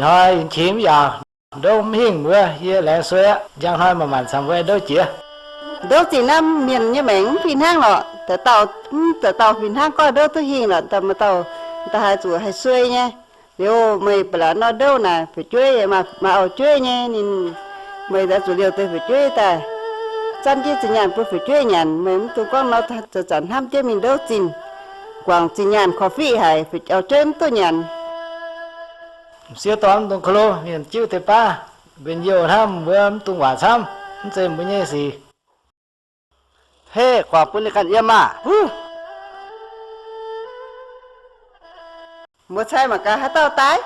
Hnoi yinh qiex mv yaauc, ndouv mv hingh wuov, yie laengz suei aqv. Njang hnoi manc-manc camv mbuo ndouv jiex. Ndouv zinh naaiv mienh nyei maengc mv fih hnangv lorqc. Dauh dauh, mv dauh dauh fih hnangv, goiv ndouv duqv hingh lorqc, dauh maaih dauh, dauh haaix zuqc haih suei nyei. Liuz meih ba'laqc nor ndouv naaic fu'jueiv, maaih auv-jueiv nyei, ninh, meih zuqc liouh deix fu'jueiv daaih zanv jienv zinh nyaanh bun fu'jueiv nyanc. Meih mv dungx gorngv nor, zanc-zanc hnamv jienv mingh ndouv zinh, guangc zinh nyaanh korv-fiqv haic, auv-jueiv mv duqv nyanc. M'sieqv dorn mv dungx klo, mienh jiuv deix baav, mbenc youh hnamv mbuo mv dungx waac camv, mv zeiz mbuo nyei sic. Heh, guangc bun ninh ganh yiem maah! Mbuo cai mangc gaax haaix dauh daaih.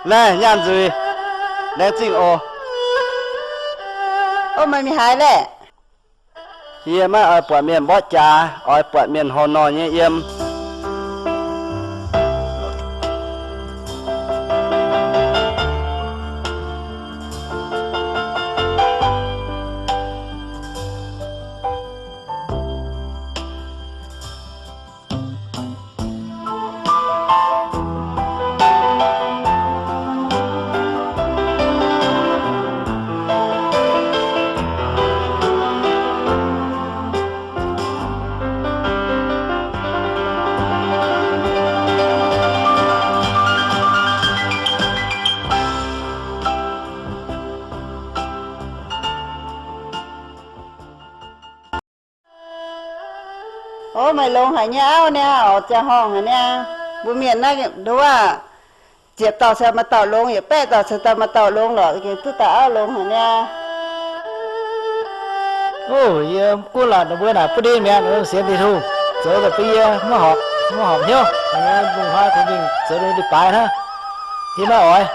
Naaiv nyaanh nzuih, laengz zingh oc. O, meih mingh haaix laeh? Yie maiv oix buatc mienh mborqv jaax, oix buatc mienh horh nor nyei yiem. O, meih longx haic nyei auv niaa, oix ziangh horngh haic niaa. Mbuo mienh naaiv nduov, ziepc dauh caux maaih dauh longx, yietc baeqv dauh caux maaih dauh longx lorqc, gengh duqv dauh auv longx haic niaa. O, yie gunv lorqc, ninh mbuo naaic butv ndiev mi'aqv, ninh mbuo sienx Tin-Hungh, zoux daaih bun yie maiv horpc, maiv horpc hnyouv, ninh mbuo lungh hnoi kungx mingh zoux ninh mbuo ndie-baaix hnangv. Yie maiv oix.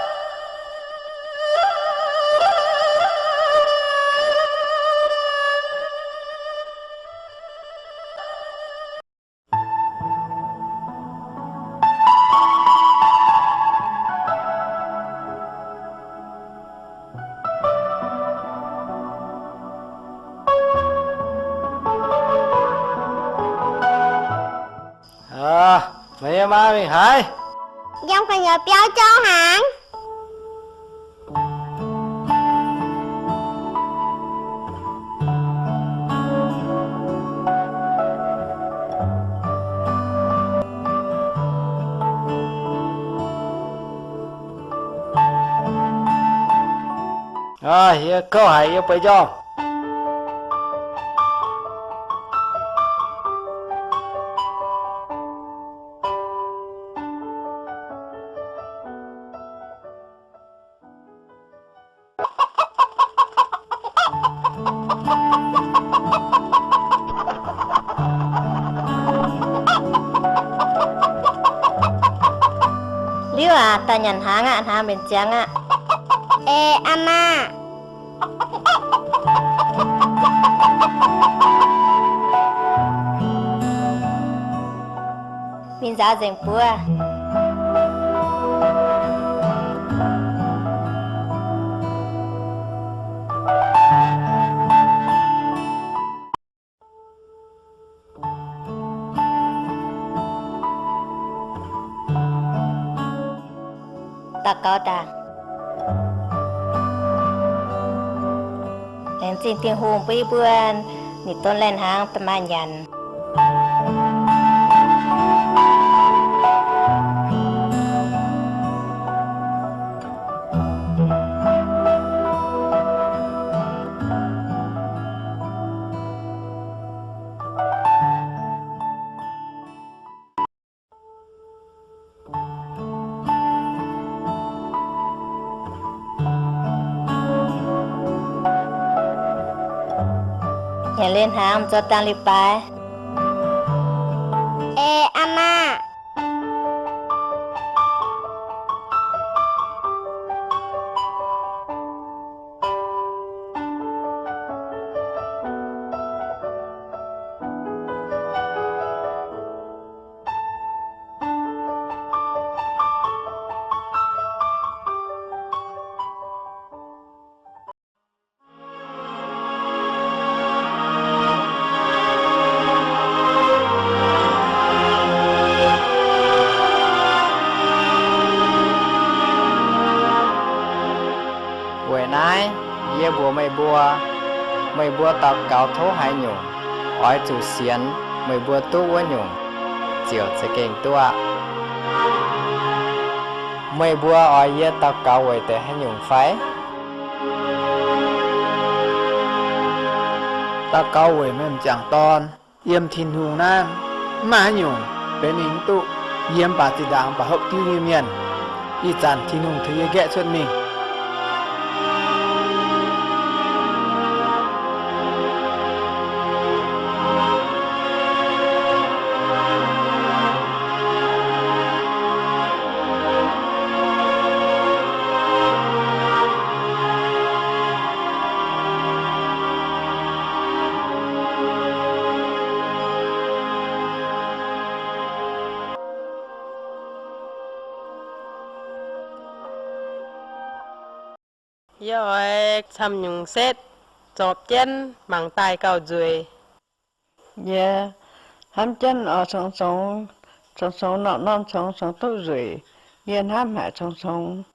Meih nyei maa mingh haaix? Yiem gu'nyuoz biauv jauv hnaangx. Yie kouv haic, yie bueix njormh. Liuz aac, daaih nyanc hnaangx aqv, hnaangx mbenc ziangx aqv. Eix, aa maa. Mingh nzaaux nzengc buov. Daux gaux daaih. Laengz zingh Tin-Hungh bun yie mbuo ninh donv lai-hnaangx daaih maaih nyanc. Nyanc liuz hnaangx, mv zorqv dangh liuz baaix. Eix, aa maa. mbuo. Meih mbuo daux gaux tov haaix nyungc, oix zuqc sienx meih mbuo duqv wuov nyungc ziouc za'gengh duqv aqv. Meih mbuo oix yie daux gaux weic deix haaix nyungc fai? Daux gaux weic meih m'jangc dorn. Yiem Tin-Hungh naaiv mv maaih haaix nyungc benx mingh mv duqv. Yie mv baac zinh ndaangc mv baac hopv diuv nyei mienh. Ih zanc Tin-Hungh tengx yie nqaeqv cuotv mingh. Yie oix camv nyungc setv, zorpc jienv mangc daaih gauh nzueic. Yie hnamv jienv oix congx-congx, congx-congx norm-norm congx-congx duqv nzueic. Yie hnamv haic congx-congx.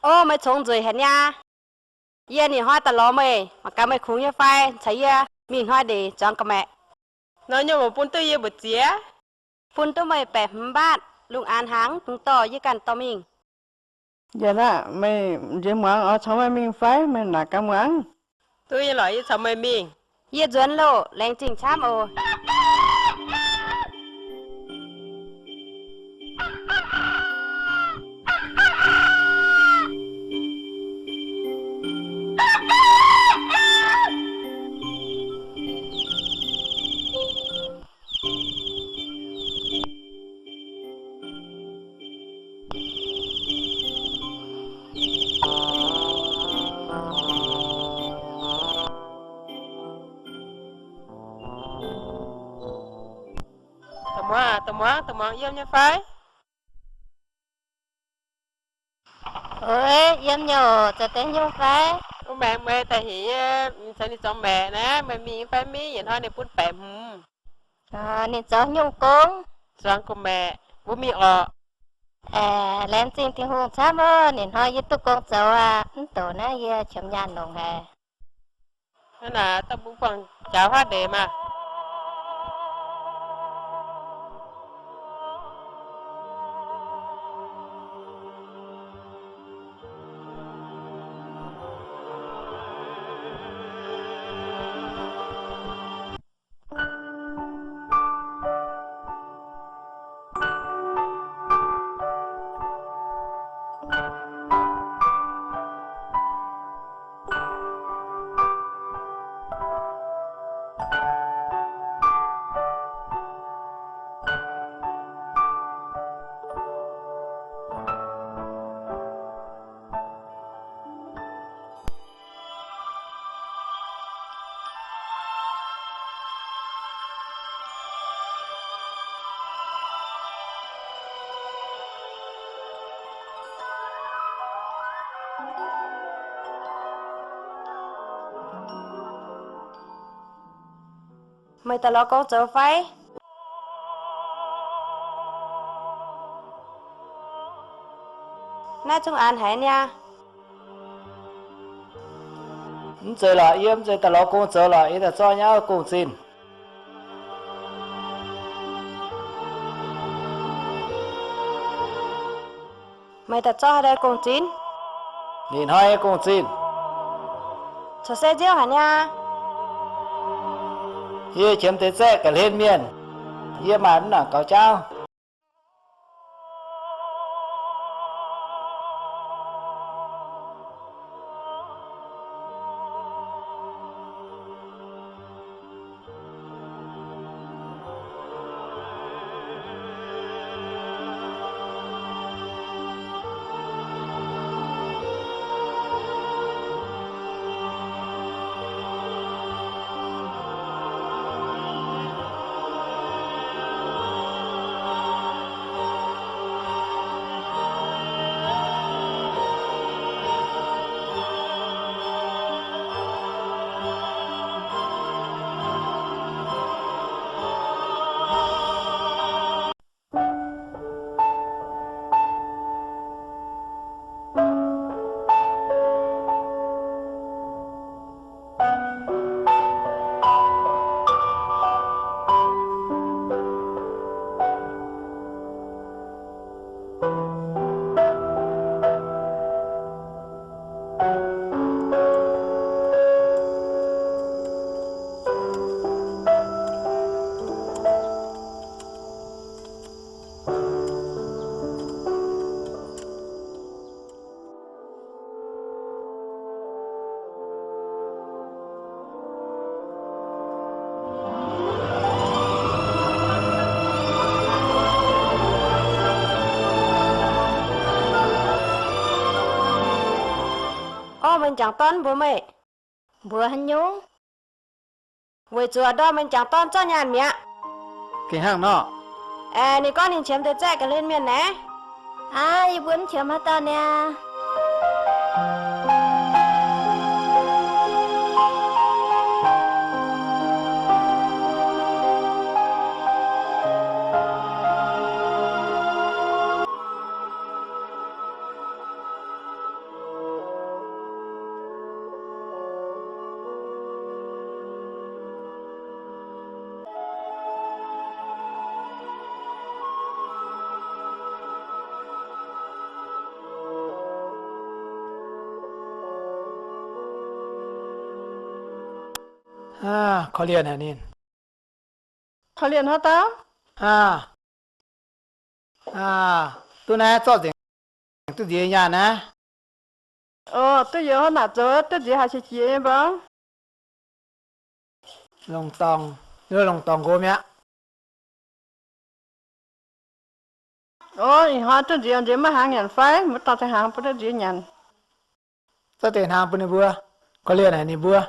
O, meih congx nzueic haic niaa. Yie ninh hnoi daaih lorz meih, mangc gaax meih kungx nyei fai, caux yie mingh hnoi ndeic zuangx gorqv-maeqc. Nor nyungc-mbuoqc bun duqv yie mbu'ziex? Bun duqv meih baeqc hmz mbaatv. Lungh aanx hnaangx mv dungx dorh, yie ganh dorh mingh. Njiec aqv, meih njiec muangx oix caux meih mingh fai? Meih naaic gaax muangx. Duqv nyei lorqc, yie caux meih mingh. Yie nzuonx loh, laengz zingh camv oc. Da'muangx, da'muangx, da'muangx yiem nyei fai? Oix, yiem nyei oc. Zoux deix nyungc fai? Wuov maengx meih daaih heuc yie caux ninh zuangx maeqc naaiv, meih mingh fai mingh? Yietc hnoi ninh bun baeqc hmz. Ninh zoux nyungc gong? Zuangx gorqv-maeqc, mbuo mingh orqc. Aeqv, laengz zingh Tin-Hungh camv oc. Ninh hnoi yie duqv gong zoux aqv. Mv douc naaiv yie qiemx nyaanh longx haic. Hnangv naaic daaih mbuo buangh jaux haav ndeic maah. Meih daaih lorz gong zoux fai? Naaiv zungv an haic niaa. Mv zeiz lorqc, yie mv zeiz daaih lorz gong zoux lorqc, yie daaih zorqv nyei auv gong-zinh. Meih daaih zorqv haaix dauh gong-zinh? Ninh hnoi nyei gong-zinh. Corc se nziouv haic niaa. Yie qiemx deix zaeqv ga'hlen mienh, yie maaih mv nangc gaux jaauv. jangc dorn mbuox meih. Mbuox haaix nyungc? Weic zuqc dorh meih jangc dorn zorqv nyaanh mi'aqv. Gengh hnangv nor. Aengx ninh gorngv ninh qiemx deix zaeqv ga'hlen mienh naaiv. Aav, yie mbuo mv qiemx haaix dauh niaa. Korv-lienh haic ninh. Korv-lienh haaix dauh? Duqv naaiv zorqv nzengc duqv nziex nyaanh naaiv. O, duqv youz hnangv naaic zoux duqv nziex haaix qiex jiez nyei mbuo. Longc dorngc, longc dorngc nqox mi'aqv. O, ih hnoi duqv nziex, nziex maiv hnaangx nyanc fai? Mbuo dorh tengx hnaangx bun duqv nziex nyanc. Zorqv deix hnaangx bun ninh mbuo, korv-lienh haic ninh mbuo.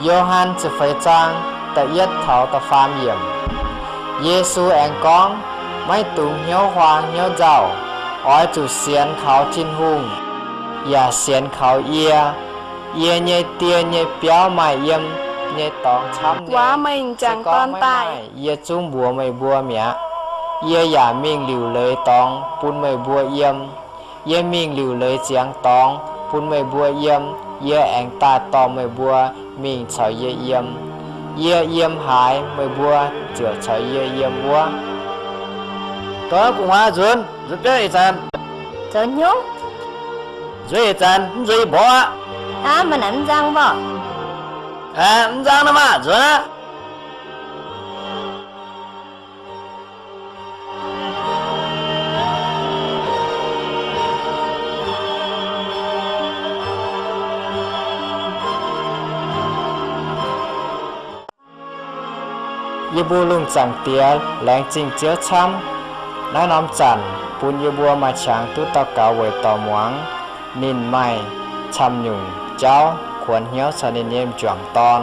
Yo^han ziepc feix zaang da'yietv taux da'faam yiemc. Yesu aengx gorngv, Maiv dungx hnyouv huaang hnyouv nzauh. Oix zuqc sienx kaux Tin-Hungh, yaac sienx kaux yie. Yie nyei Die nyei biauv maaih yiem nyei dorngx camv nyei. Se gorngv maiv maaih, yie zungv mbuox meih mbuo mi'aqv. Yie yaac mingh liuc leiz dorngx bun meih mbuo yiem. Yie mingh liuc leiz ziangx dorngx bun meih mbuo yiem. Yie aengx daaih dorh meih mbuo mingh caux yie yiem. Yie yiem haaix, meih mbuo ziouc caux yie yiem wuov. Dorh gu'nguaaz nzuonx, nzuonx biauv ih zanc. Zoux hnyouv? Nzuonx ih zanc, mv nzuonx yie mborqv aqv. Aav, maaih naaic mv nzang mborqv. Aav, mv nzang nor maah, nzuonx aqv. Yie mbuo lungh zaangc Diex laengz zingh Ziouv camv. Naaiv norm zanc bun yie mbuo maaih qangx duqv daux gaux weic dorh muangx ninh maaih camv nyungc jauv kuonx hnyouv caux ninh nyei m'juangc dorn.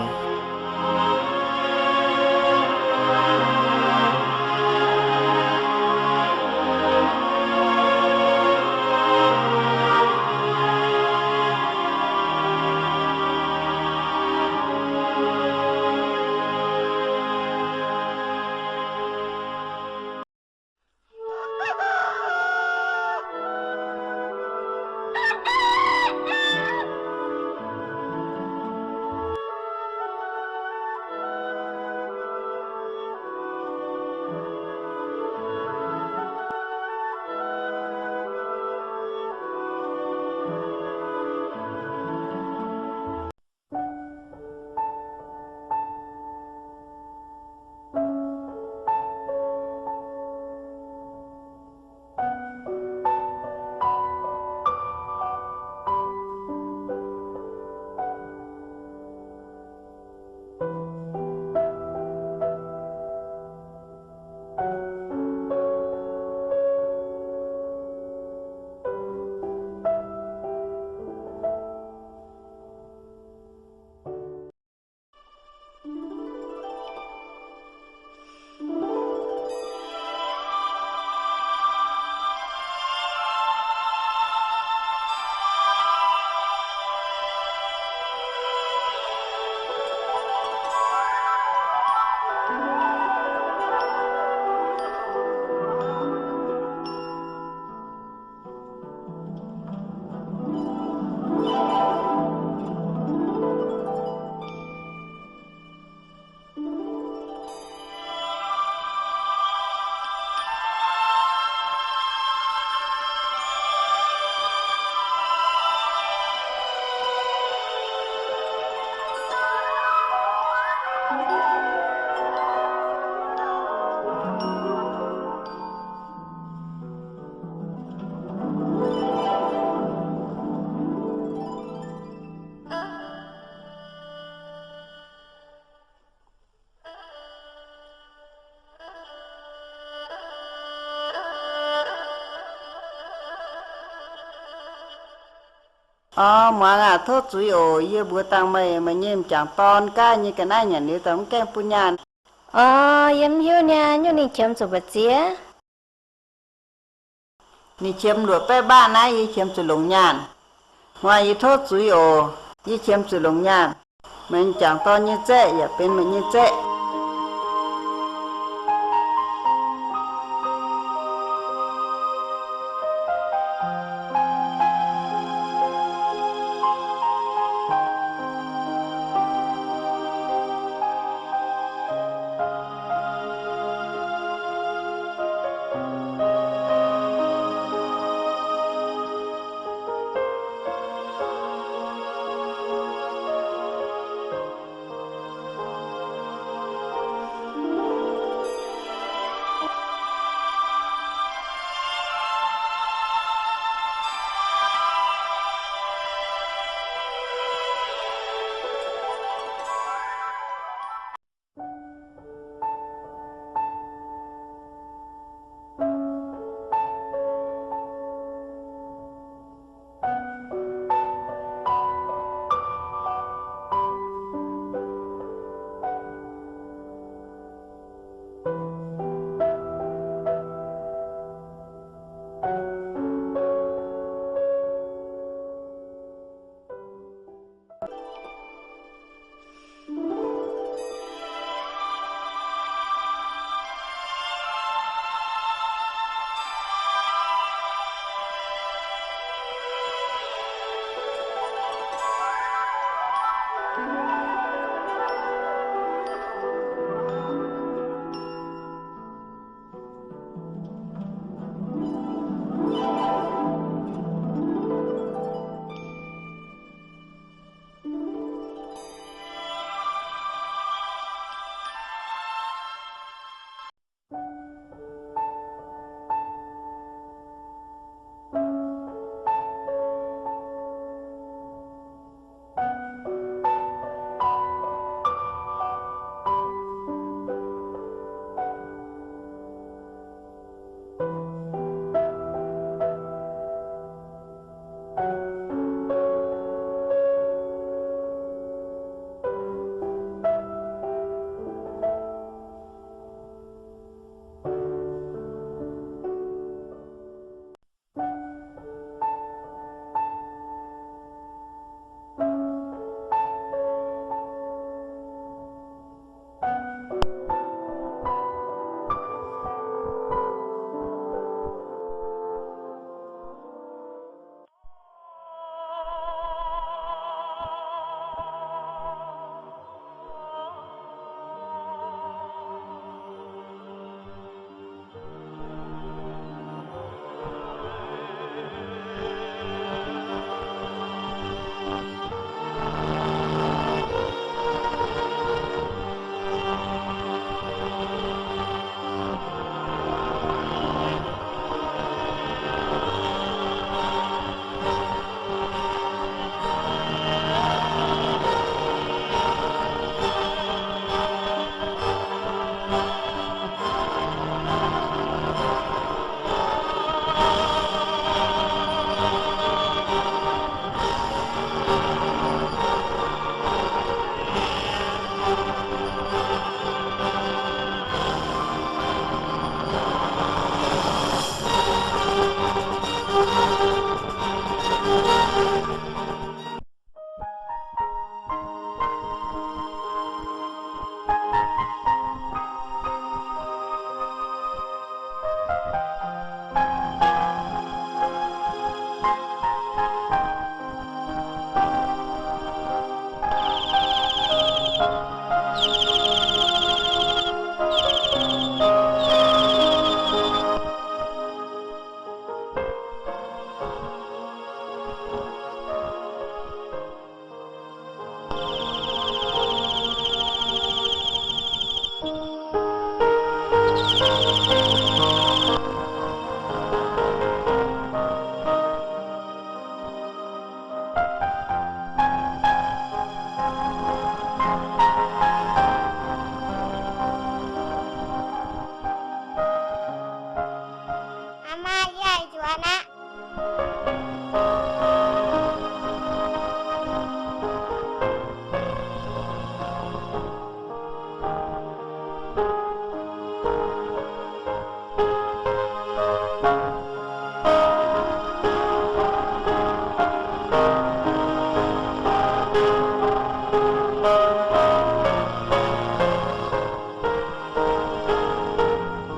Orv, muangx aac, tov zuiz oc. Yie mbuox dangh meih, meih nyei m'jangc dorn gaav nyei ga'naaiv nyanc liuz daaih mv gaengh bun nyaanh. Orv, yie mv hiuv niaa, nyungc ninh qiemx zuqc mbu'ziex. Ninh qiemx luoqc baeqv mbaanh naaiv, yie qiemx zuqc longc nyaanh. Muangx, yie tov zuiz oc. Yie qiemx zuqc longc nyaanh. Meih m'jangc dorn nyei zaeqv yaac benx meih nyei zaeqv.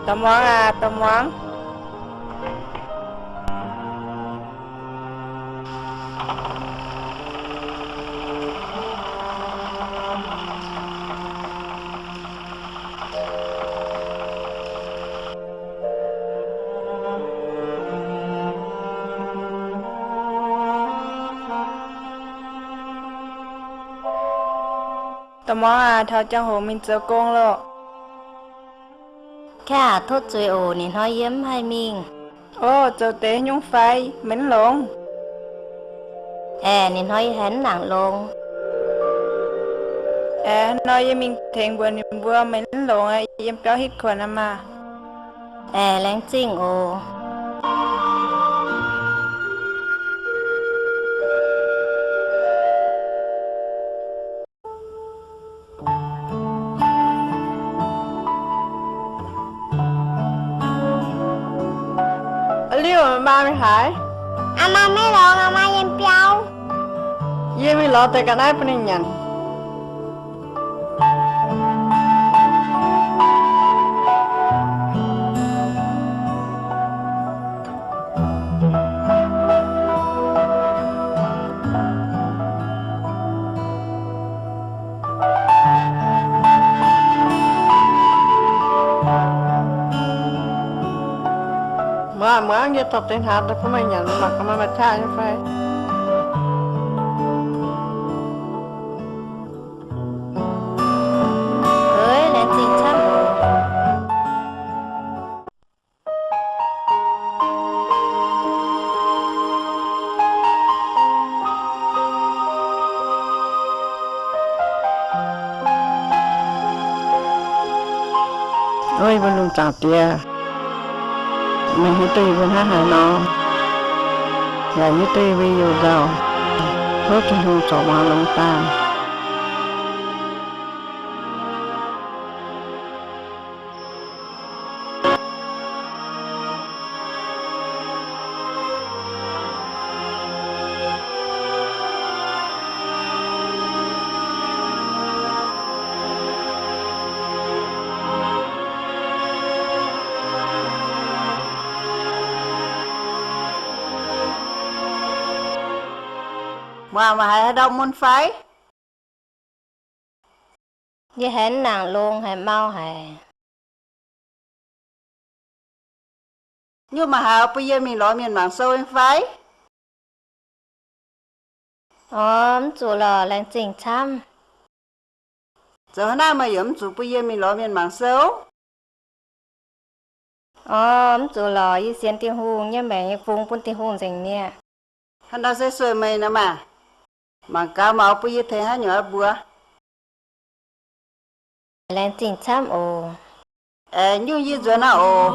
Dorh muangx aac, dorh muangx. Dorh muangx aac, taux ziangh hoc mingh zoux gong loh. Kaav aac, tov zuiz oc, ninh hnoi yie mv haih mingh. Ov, zoux deix nyungc fai? Meih mv longx? Aeqv, ninh hnoi yie haiz mv nangc longx. Aeqv, hnoi yie mingh tengx mbuox ninh mbuo meih mv longx, yiem biauv hitv kuonx aqv maah. Aeqv, laengz zingh oc. Liuh, maa mingh haaix? Aa maa, maiv lorz, aa maa yiem biauv. Yie mingh lorz deix ga'naaiv bun ninh nyanc. Muangx, muangx, yie dorh deix hnaaux daaih bun meih nyanc, mangc gaax meih maaih qaqv nyei fai. Eix, laengz zingh camv oc. Ov, yie mbuo lungh zaangc Diex, meih hiuv duqv yie mbuo hnangv haaix nor, yaac hiuv duqv yie mbuo youz nzauh. Tov Tin-Hungh corc muangx longx daaih. Muangx, maaih haaix ndau mun fai? Yie haiz mv nangc longx, haiz mau haic. Nyungc maaih haaix bun yie mingh lorz mienh mangc sou nyei fai? Orv, mv zuqc lorqc, laengz zingh camv. Zoux haaix naaiv meih yaac mv zuqc bun yie mingh lorz mienh mangc sou? Orv, mv zuqc lorqc, yie sienx Tin-Hungh nyei maengc yie fungx bun Tin-Hungh nzengc mi'aqv. Haaix ndau se sueih meih nor maah! Mangc gaax maaih bun yie tengx haaix nyungc mbuox. Laengz zingh camv oc. Aengx nyungc yie nzuonx aqv oc.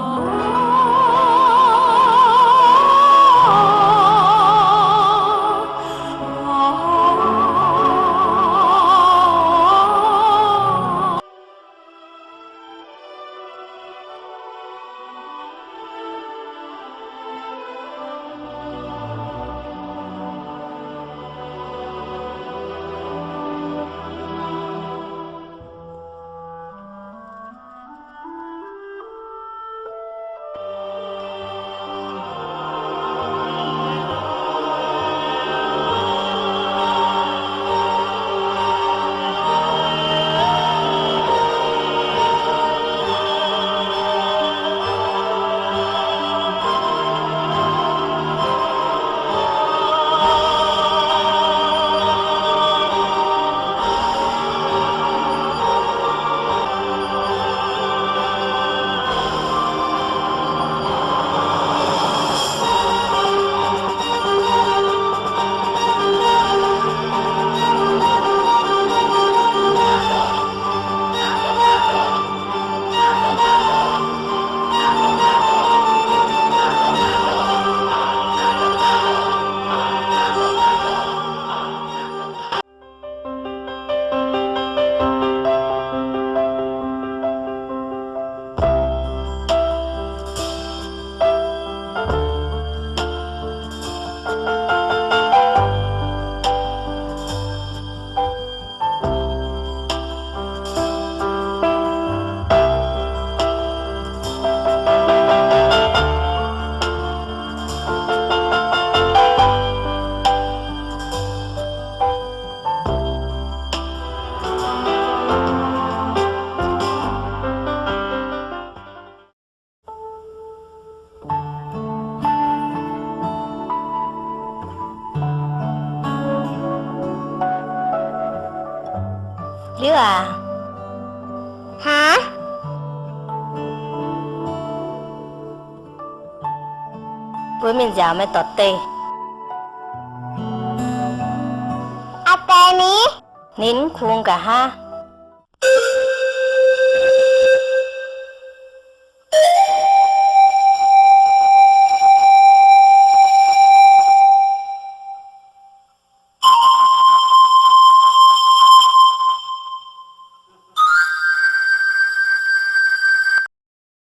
Diuv aac. Hnangv. Mbuo mingh nziaauc meih dorc deic. Aa, deix ni? Ninh mv kungx nqa'haav.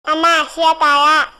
Aa, maaih sie daaih aqv.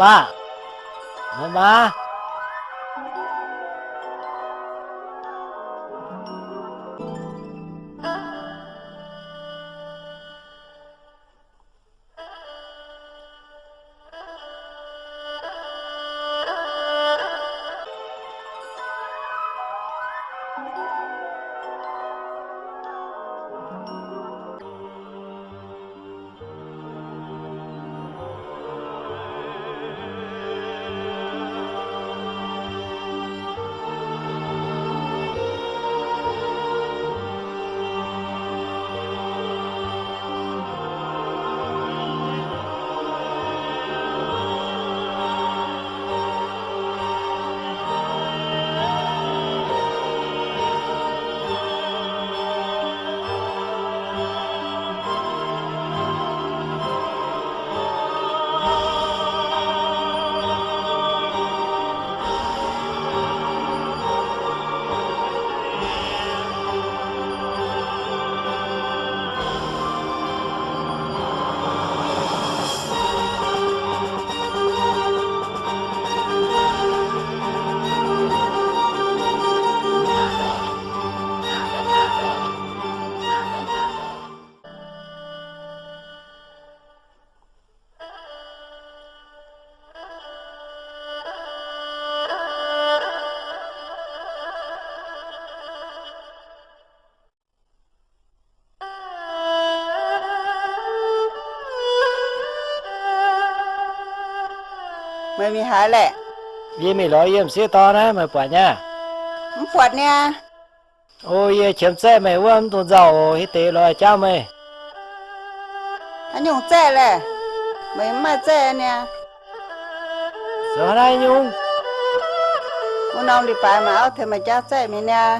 Maa, maa, maa. Meih mingh haaix laeh? Yie mingh lorz yie m'sieqv dorn naaiv, meih buatc nyei? Mv buatc niaa. O, yie qiemx zaeqv meih wuov, mv dungx nzauh oc. Hitv deix lorz jauv meih. Haaix nyungc zaeqv laeh? Meih mv maaih zaeqv niaa. Zoux naaiv nyungc. Wuov norm li baaix maaih auv tengx meih jauv zaeqv mingh niaa.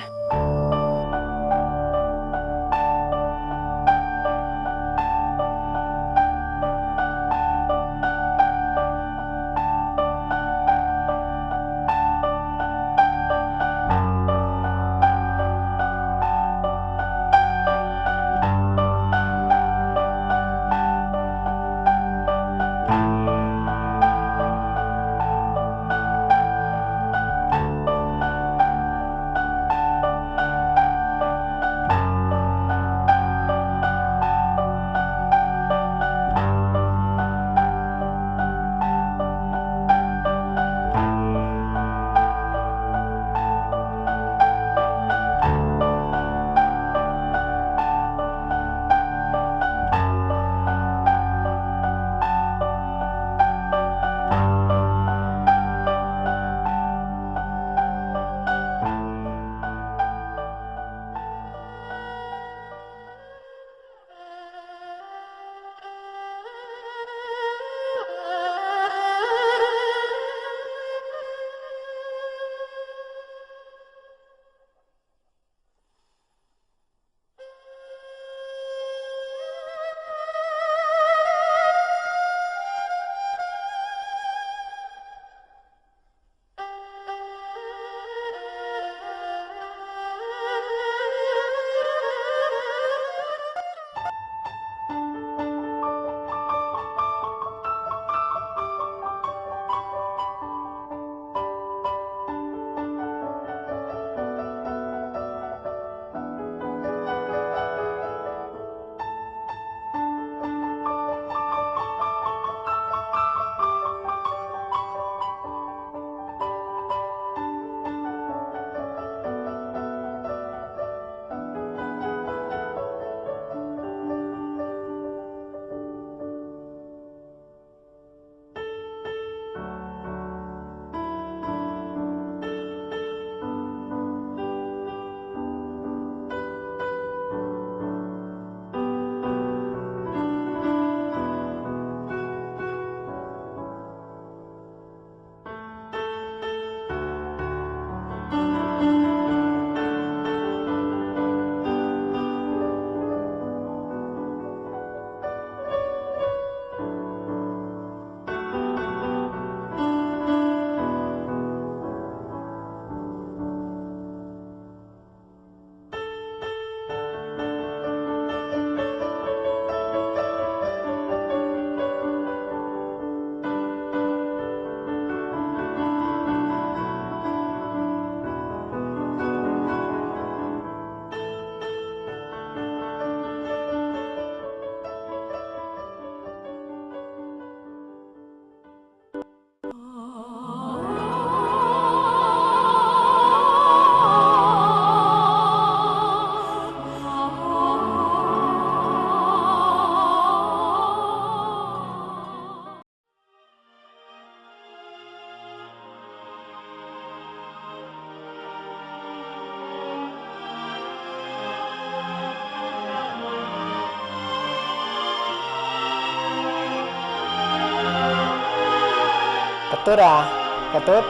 Dutv aac, ga'dutv.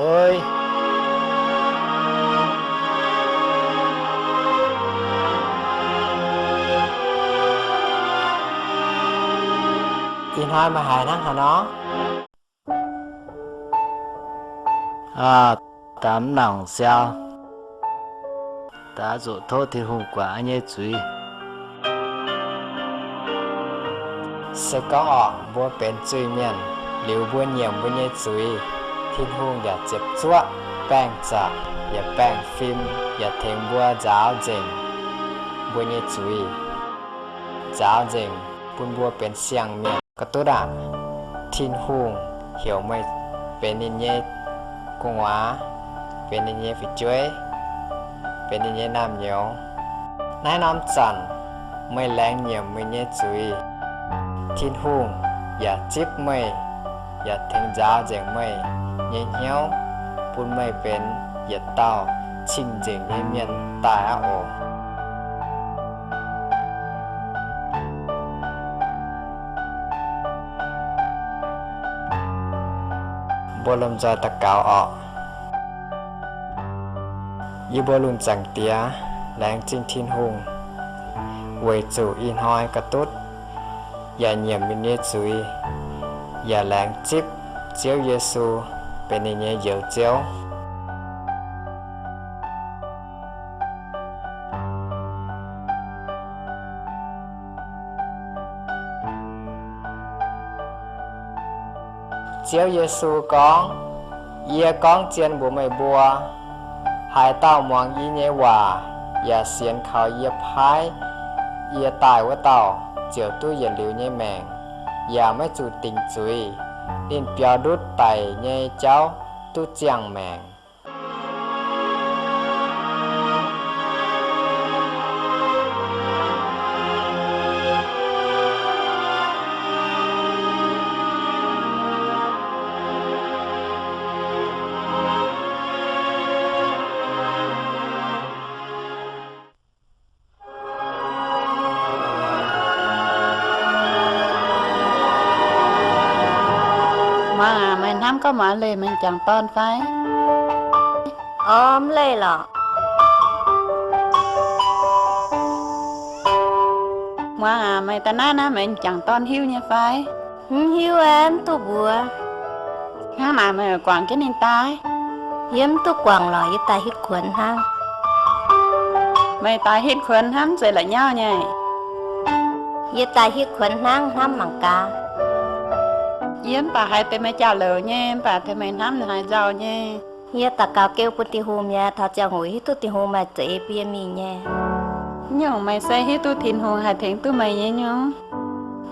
Oi. Ih hnoi meih haiz hnangv haaix nor? Aa, daaih mv nangc siau. Daaih zuqc tov Tin-Hungh guangc yie nyei zuiz. Se gorngv orqc, mbuo benx zuiz-mienh, liuz mbuo nyiemc mbuo nyei zuiz, Tin-Hungh yaac ziepc zuoqv baengh zaqc yaac baengh fim yaac tengx mbuo nzaaux nzengc mbuo nyei zuiz, nzaaux nzengc bun mbuo benx siang-mienh. Ga'dutv aac, Tin-Hungh heuc meih benx ninh nyei gu'nguaaz, benx ninh nyei fu'jueiv, benx ninh nyei naamh nyouz. Naaiv norm zanc meih laengz nyiemc meih nyei zuiz, Tin-Hungh yaac zipv meih, yaac tengx nzaaux nzengc meih nyei hnyouv, bun meih benx yietc dauh cing-nzengc nyei mienh daaih aqv oc. Mbuo lomh nzoih daux gaux orqc. Yie mbuo lungh zaangc Diex, laengz zingh Tin-Hungh weic zuqc ih hnoi ga'dutv yaac nyiemc ninh nyei zuiz, yaac laengz zipv Ziouv Yesu benx ninh nyei Njoux Ziouv. Ziouv Yesu gorngv, Yie gorngv zien mbuox meih mbuo, haaix dauh muangx yie nyei waac yaac sienx kaux yie paaiv yie daaih wuov dauh ziouc duqv yietc liuz nyei maengc, yaac maiv zuqc dingc zuiz. Ninh biaux ndutv daic nyei jauv duqv ziangh maengc. Muangx aac, meih hnamv gorngv muangx leih meih m'jangc dorn fai? Orv, mv leih lorqc. Muangx aac, meih daaih naaiv naaiv meih m'jangc dorn hiuv nyei fai? Mv hiuv aqv, mv duqv mbuox. Hnangv naaic meih guangc jienv ninh daaih? Yie mv duqv guangc lorqc, yie daaih hitv kuonx hnangv. Meih daaih hitv kuonx hnangv, mv zeiz la'nyauv nyei. Yie daaih hitv kuonx hnangv, hnamv mangc gaax. Yie mv baac haiz deix meih jauv-louc nyei, mv baac deix meih hnamv haaix nzauh nyei. Yie daux gaux kêu bun Tin-Hungh mi'aqv, taux ziangh hoc hiuv duqv Tin-Hungh maaih za'eix bun yie mingh nyei. Nyungc meih se hiuv duqv Tin-Hungh haih tengx duqv meih nyei nyungc.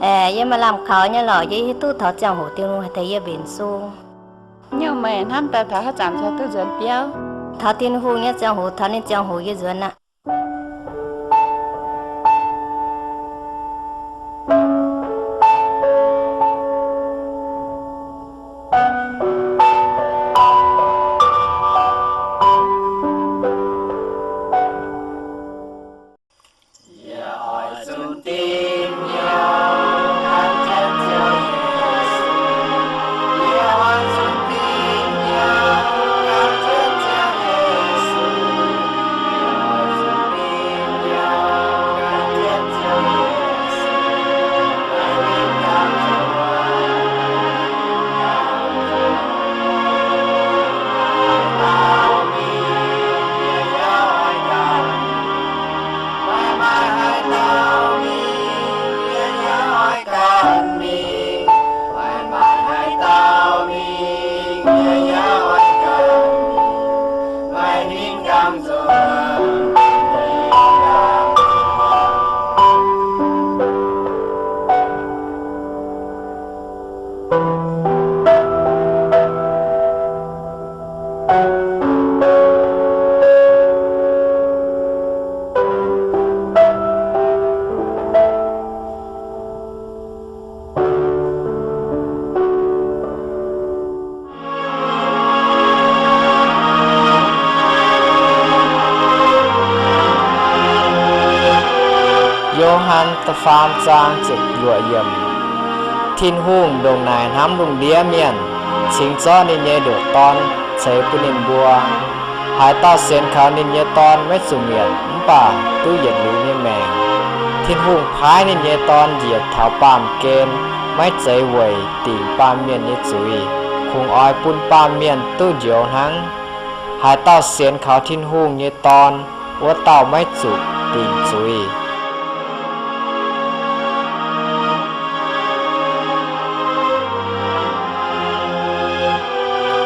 Aeqv, yie maaih lamh kaux nyei lorqc, yie hiuv duqv taux ziangh hoc Tin-Hungh haih tengx yie mbenc sung. Nyungc meih hnamv daaih taux haaix zanc cingx duqv nzuonx biauv? Taux Tin-Hungh nyei ziangh hoc, taux ninh ziangh hoc yie nzuonx aqv. Tin-Hungh ndongc naaic hnamv lungh ndiev mienh, cingx zorqv ninh nyei ndoqc Dorn ceix bun ninh mbuo. Haaix dauh sienx kaux ninh nyei Dorn maiv zuqc mietc, mv baac duqv yietc liuz nyei maengc. Tin-Hungh paaiv ninh nyei Dorn njiec taux baamh gen, maiv zeiz weic dingc baamh mienh nyei zuiz, kungx oix bun baamh mienh duqv njoux hnangv. Haaix dauh sienx kaux Tin-Hungh nyei Dorn, wuov dauh maiv zuqc dingc zuiz.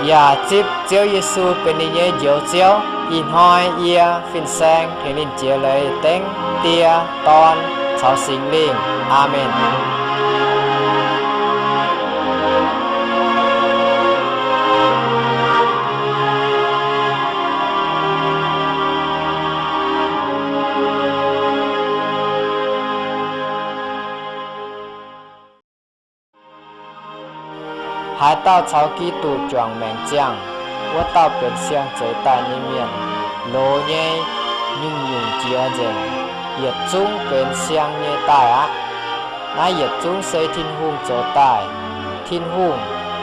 Yaac zipv Ziouv Yesu benx ninh nyei Njoux Ziouv. Ih hnoi yie fin-saeng tengx ninh jiex leiz dengv Die, Dorn caux Singx Lingh. Aamen. Haaix dauh caux Giduc juangc maengc ziangh, wuov dauh benx siang-zeix daaih nyei mienh. Loz nyei nyungc-nyungc jiex nzengc, yietc zungv benx siang nyei daaih aqv. Naaiv yietc zungv se Tin-Hungh zoux daaih. Tin-Hungh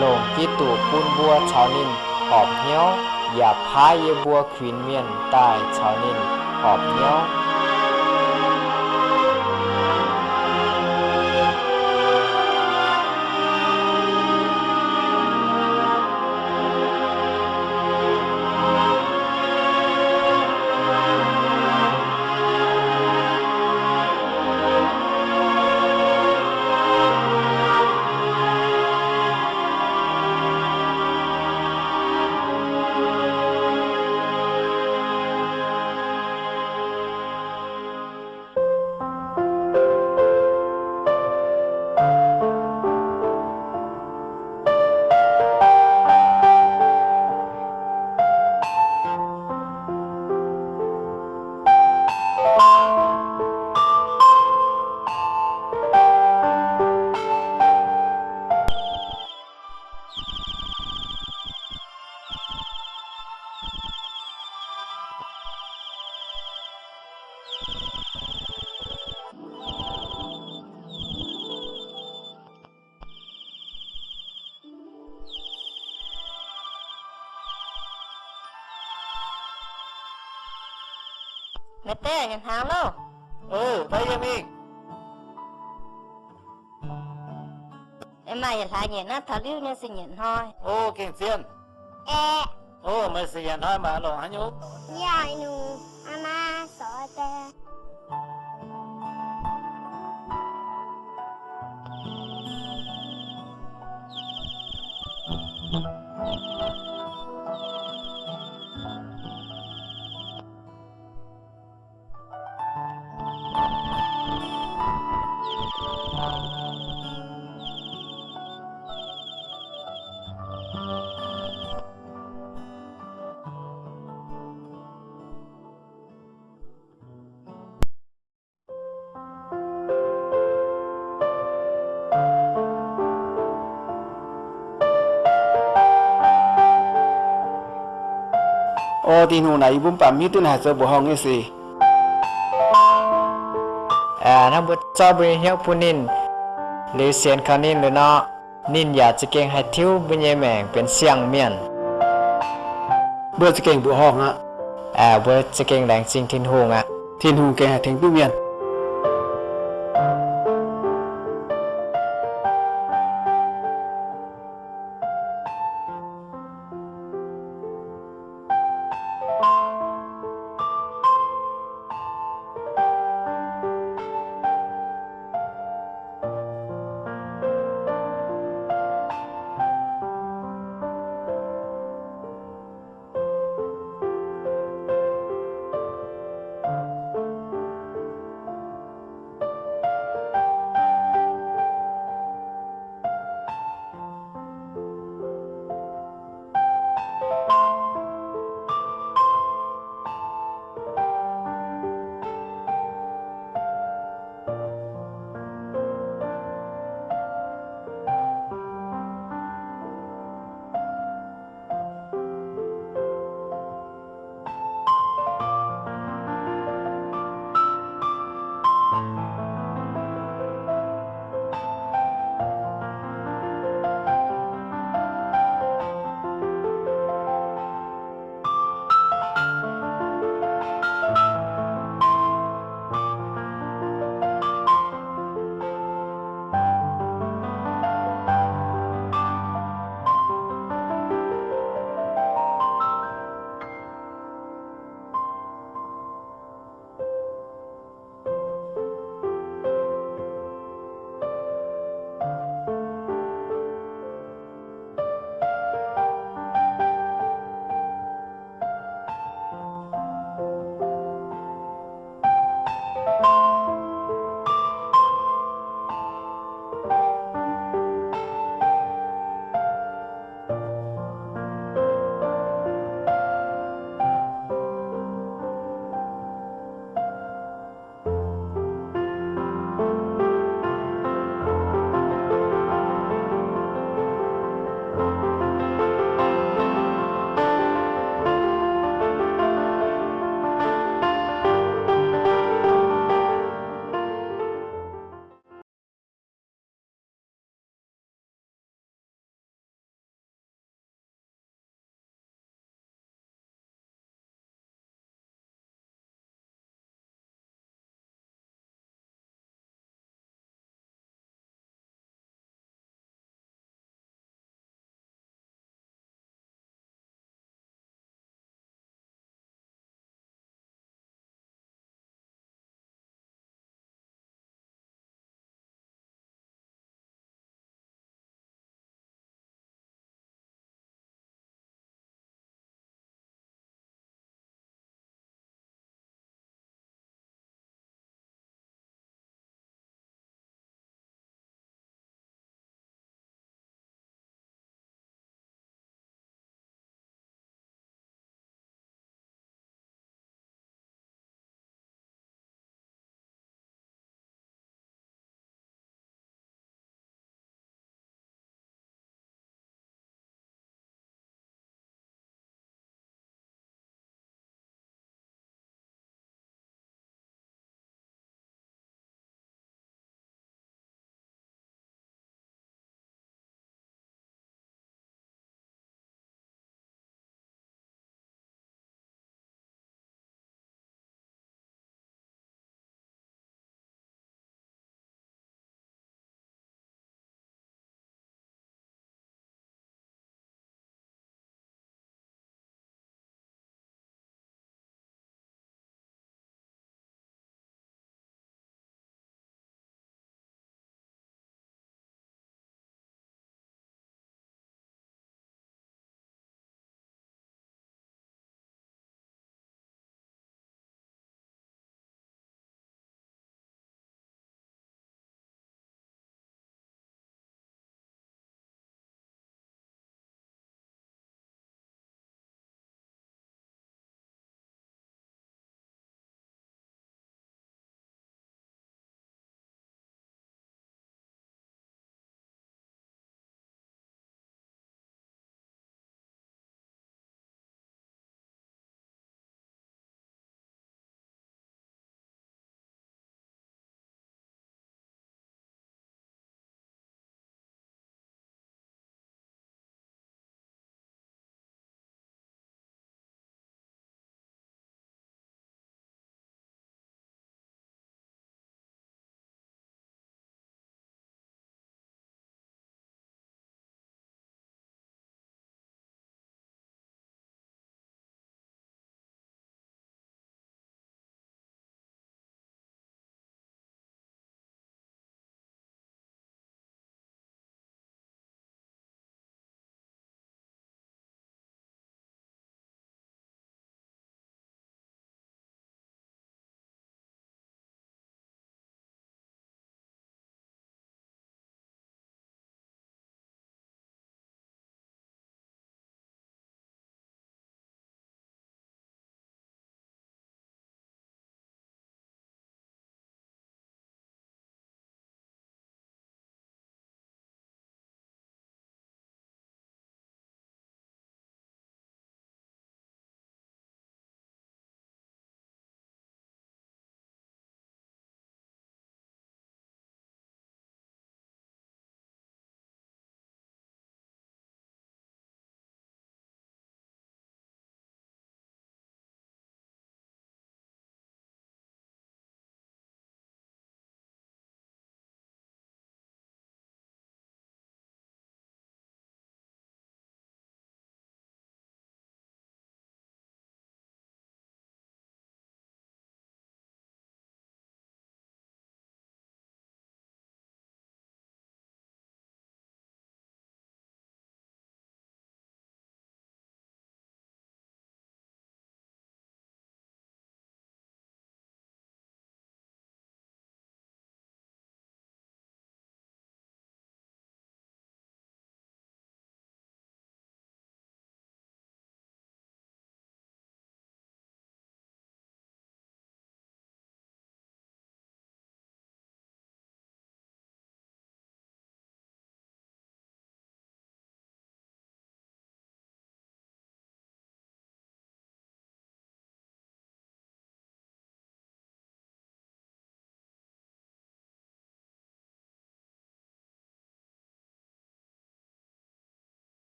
longc Giduc bun mbuo caux ninh horpc hnyouv, yaac paaiv yie mbuo kuinx mienh daaih caux ninh horpc hnyouv. Maaih deix yietc hnaangx loh. Maaih yietc hlaax nyienc naaiv taux liuz nyei se nyienc hnoi. O, gengh zien. Meih se nyienc hnoi maaih longc haaix nyungc? O Tin-Hungh naaic, yie mbuo mv baac mv hiuv duqv naaiv haaix zoux mbuoqc horngh nyei sic. Hnangv mbuo zorqv mbuo nyei hnyouv bun ninh, liuz sienx kaux ninh liuz nor, ninh yaac za'gengh haih tiuv mbuo nyei maengc benx siang-mienh. Mbuo za'gengh mbuoqc horngh aqv. Mbuo za'gengh laengz zingh Tin-Hungh aqv. Tin-Hungh gengh haih tengx duqv mienh.